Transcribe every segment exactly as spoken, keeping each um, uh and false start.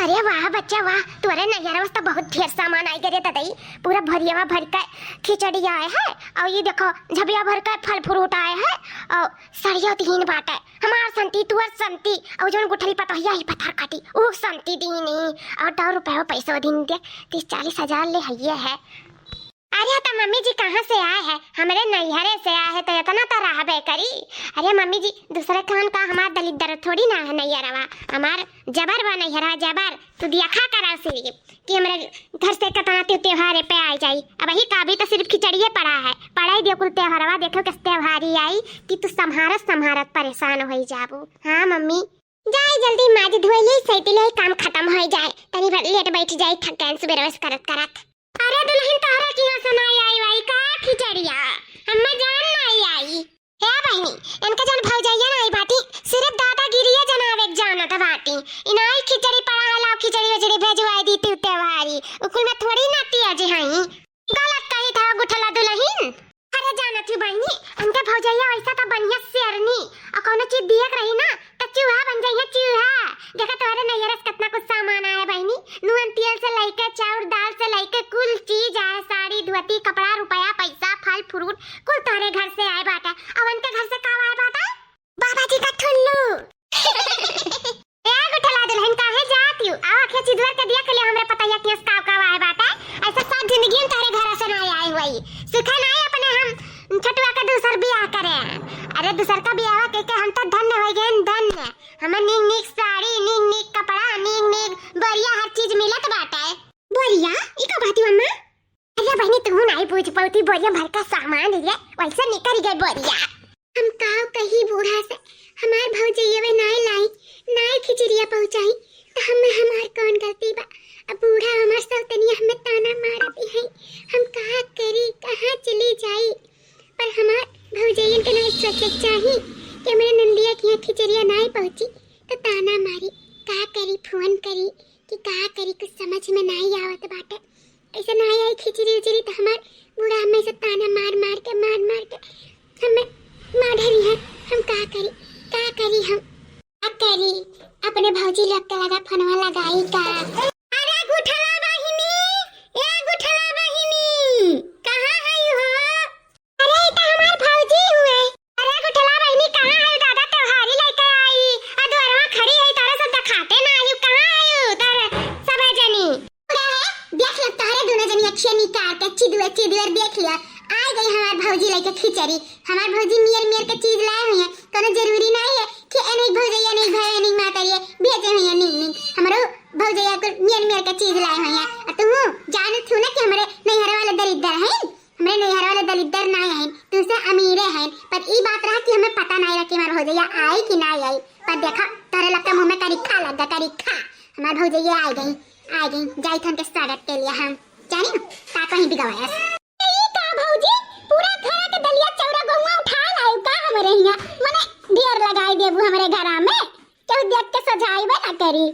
अरे वाह बच्चा वाह, तोरे नैहरवा से तो बहुत ढेर सामान आइ गए रे ददई। पूरा भरियावा भर के खिचड़ी आए है, और ये देखो झबिया भर के फल फ्रूट आए है, और सड़ियो दीन बाटे। हमार संती, तुअर संती, और जौन गुठली पतोहिया ही पत्थर काटी, ऊ संती दीनी, और दो रुपया पैसो दीन दे, तीस चालीस हजार ले हइये है। अरे तो मम्मी जी कहाँ से आए है? हमरे नैहरे से आए है तो इतना तो रहबे करी। अरे मम्मी जी, दूसरे खान का हमार दलिद्दर थोड़ी ना है नैहरवा, हमार जबर बा नैहरवा जबर। तू देखा करा सिर्फ कि हमरे घर से कितना त्योहारे पे आ जाई। अबही का भी तो सिर्फ खिचड़िए पड़ा है, पड़ाई दियो कुल त्योहारवा, देखो किस त्योहारी आई कि तू संभारत संभारत परेशान होई जाबू। हाँ मम्मी। जाई जल्दी माज धोई ली, सैती ले काम खत्म होई जाए, तनी भर लेट बैठ जाई थकान सुबह रोज करत करत। अरे दुलहिन, तोहरे किहाँ से नाई आई वाई का खिचड़िया? हम्मे जान नाई आई। हे बहिनी, इनके जन भौजैया नाई बाटी, सिर्फ दादागिरिये जनावे के जानत बाटी। इनाई खिचड़ी पड़ा है, लाओ खिचड़ी उचड़ी भेजवाई दी तू त्योहारी। उकुल में थोड़ी ना तिया जी हई। गलत कही था गुठला दुलहिन। अरे जानत ही बहिनी, इनके भौजैया वैसा तो बढ़िया शेरनी, और कौनो चीज दिए के रही ना, त चूहा बन जाइए, चूहा। देखा तोहरे नैहरे से कितना कुछ सामान आया बहिनी, नून तेल से लइके, चाउर दाल से लइके, कुल चीज आया, साड़ी धोती कपड़ा रुपया पैसा फल फ्रूट, कुल तोहरे घर से आए बाटे। अब उनके घर से का आए बाटे? बाबा जी का ठुल्लू। ए गुठला दुलहिन, काहे जात यू? आवा खे चिदवर के दिया के लिए हमरे पतैया के का का आए बाटे। ऐसा सब जिंदगी में तोहरे घर से ना आए हुई। सुखा ना आए अपने हम छोटुआ का दूसर बियाह करे। अरे दूसर का बियाह के, के हम तो धन्य हो गए, धन्य। हमें नीक नीक साड़ी, नीक नीक कपड़ा, नीक नीक बोरिया, हर चीज मिलत बाटे। बोरिया? ई का बात हुआ अम्मा? अरे बहिनी, तू नाई बूझ पौती, बोरिया भर का सामान लिए, वैसे निकल गए बोरिया। हम काव कही बूढ़ा से, हमार भौजैया वे नाई लाई, नाई खिचड़िया पहुँचाई, तो हम हमार कौन गलती बा? अब बूढ़ा हमार सौतनिया हमें ताना मारत है, हम का करी, कहाँ चली जाई? पर हमार भौजैयन के नाई सोचे चाही कि हमरे नंदिया के यहाँ खिचड़िया नाई पहुँची तो ताना मारी। का करी, फोन करी कि का करी, कुछ समझ में नाई आवत बाटे। ऐसे नाई आई खिचड़ी उचड़ी तो हमार बूढ़ा हमें से ताना मार मार के, मार मार के हमें मार डरी है। हम का करी, का करी हम? का करी, अपने भौजी लोग के लगा फोनवा लगाई का? अरे गुठला बहिनी, ए गुठला बहिनी, कहाँ है हो? अरे, ई त हमार भौजी हुए। अरे, गुठला बहिनी, कहाँ है दादा? त्योहारी लेके आई, आ दुआरवा खड़ी है, तारा सब देखाते ना आई, कहाँ है तारा सब जनी? पूरा है, देख लो तोहरे दोनों जनी अखिया निकाल के चिदुआ चिदुआ देख लिया। आ गई हमार भौजी लेके खिचड़ी। हमार भौजी मियर मियर के चीज लाए हुई है, कोनो जरूरी नहीं है कि एने भौजी, एने भाई, एने माता ये भेजे हुई है, नहीं, नहीं। हमारो भौजी कुल मियर मियर के चीज लाए हुई है। आ तू जानत हो ना कि हमारे नैहर वाले दरिद्र हैं, हमरे नैहर वाले दलिद्दर नाय हैं, तुमसे अमीरे हैं, पर ई बात रहा कि हमें पता नाय रहा कि हमार भौजैया आई कि नाय आई। पर देखा, तोरे लगता मुंह में करिखा लग गया, करिखा। हमार भौजैया आ गई, आ गई, जाई थन के स्वागत के लिए हम। जानी ना, का कहीं बिगवायस। ई का भौजी, पूरा घर के दलिया चौरा गहुआ उठा लायू का हमरे हियां? मने ढेर लगाई देबू हमरे घरा में, केहू देख के सजाइबे ना करी।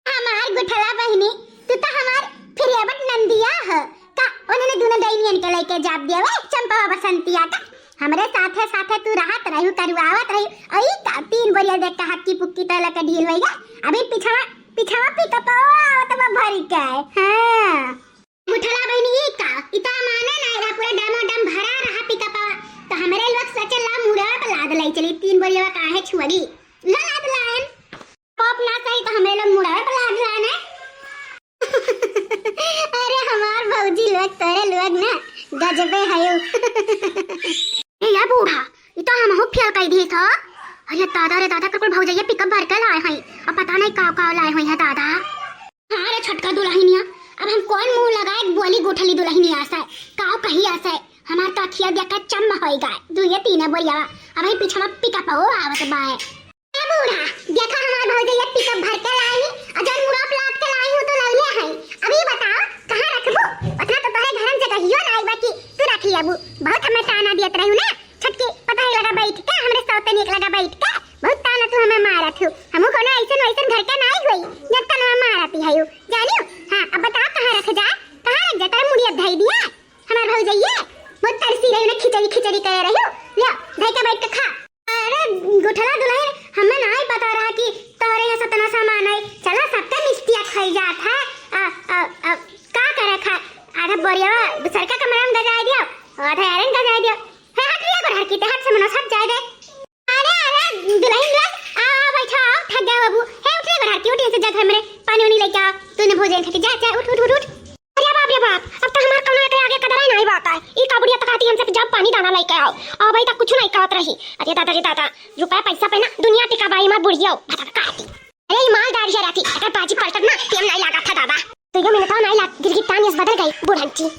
हमार गुठला बहिनी, तू तो हमार फेवरेट नंदिया ह। का उन्हें दुनो दैनियन के लेके जाब देवे, चंपा बसंतिया का? हमरे साथे साथे तू रहत रही, करुआवत रही, अई का तीन बोरिया देख के हक्की पुक्की तो लेके ढील होई गा। अभी पिछवा, पिछवा पिकअपवा आवत बा भरी के। हाँ। गुठला बहिनी, ई का? ई तो माने ना रहा, पूरा डमो डम भरा रहा पिकअपवा। तो हमरे लोग सोचे ला मुड़वा पे लाद लाई चली, तीन बोरिया काहे छुअगी? ला लाद लाएन। पाप ना सही तो हमरे लोग मुड़वे पर लाद लाने। अरे हमार भौजी लोग, तोरे लोग ना गजबे हयो। ए या बूढ़ा, ई तो हमहू फेल कर दिए था। अरे दादा रे दादा, कुल भौजैया पिकअप भर के लाए हैं, अब पता नहीं का का लाए हुई है दादा। हाँ रे छोटका दुलहिनिया, अब हम कौन मुंह लगाए बोली गुठली दुलहिनिया से, का कही ऐसे, हमार तो अखिया देख के चम्म होई गए, दुइये तीन बोरिया, अब ही पीछे में पिकअप हो आवत बाए। ए बूढ़ा, देखा हमार भौजैया पिकअप भर के लाई, और जौन मुड़वा प्लाट के लाई हूँ तो लौले है। अब ई बताओ, कहाँ रखबू? उतना तो तोहरे घर में जगहियो नाई बा कि तू रख लेबू। बहुत हमें ताना दियत रहू ना, छोटकी पतोहिया लगा बैठ के, हमरे सौतनी के लगा बैठ के, बहुत ताना तू हमें मारत हूँ। हमू कोनो ऐसन वैसन घर के नाई होई, जब तनवा मारत ही हयू। जानियो? हाँ, अब बताओ कहाँ रख जा, कहाँ रख जा, तेरा मुड़िया धई दिया। हमार भौजैया बहुत तरसी रही ना, खिचड़ी खिचड़ी करे रही। ले, धई के बैठ के खा। अरे गुठला दुलहिन, हमें नाई पता रहा कि तोहरे यहाँ सतना सामान आई। चला सबका मिस्तिया खाई। जात है, आ, आ, आ, का करे खा? आधा बोरिया दूसर का कमरा में दजाए दियो, आधा यारन दजाए दियो। हे हट रिया गोरहर की, ते हट से मनो सब जाए दे। अरे, अरे, दुलहिन लोग, आ, आ, बैठा, आओ, थक गया बाबू। हे उठ रे गोरहर की, उठ, यहाँ से जा घर में, पानी उनी लेके आओ। तूने भोजन खाके जा, जा, उठ, उठ, उठ, उठ। अरे बाप रे बाप, अब तो हमार कौनो एकरे आगे कदर ही नहीं बात है। ई का बुढ़िया तो कहती हमसे कि जब पानी दाना लेके आओ, और भाई तक कुछ नहीं कहत रही। अरे दादा रे दादा, रुपया पैसा पे ना दुनिया टिका बाई मार बुढ़िया हो, भटक कहती। अरे ई मालदार ही रहती, अगर बाजी पलटत ना, टेम नहीं लागा था दादा। तो ये मिनट नहीं लाग, गिरगिट तानियस बदल गई बुढ़ंची।